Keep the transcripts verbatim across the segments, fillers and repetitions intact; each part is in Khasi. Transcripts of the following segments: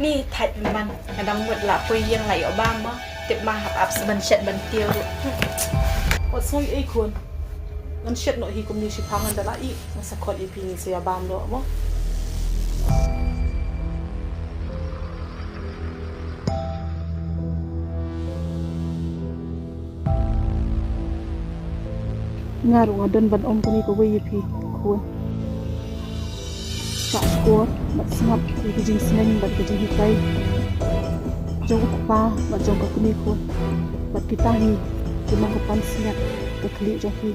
Ih, thait man, nga dang mut la poi ïing la ïoh bam mo. Tip ma hap ap sa ban shet ban tiew ruh. Wat sngew ei khun. Ngan shet noh hi kumne shiphang, ngan da la ih, ngan sa khot ïa phi, ngin sa ïa bam noh mo. Nga ruh nga don ban ong kane kawei ïa phi khun. Sa shukor bad sngap ïa ka jingsneng bad ka jinghikai jong u kpa bad jong ka kmie khun. Bad kita hi ki long ka pansngiat ka khlieh jong phi.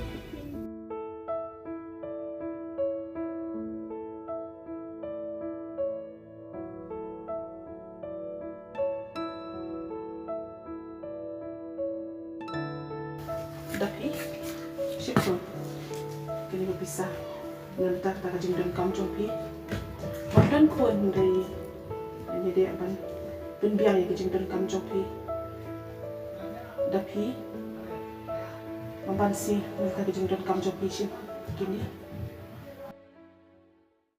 Da phi, shim khun. Kane ka pisa. Nangta kata ka jingdonkam jong phi. Wat don khun, hynrei ngi dei ban pynbiang ïa ka jingdonkam jong phi. Da phi. Ngan ban siew nangta ka jingdonkam jong phi, shim kine.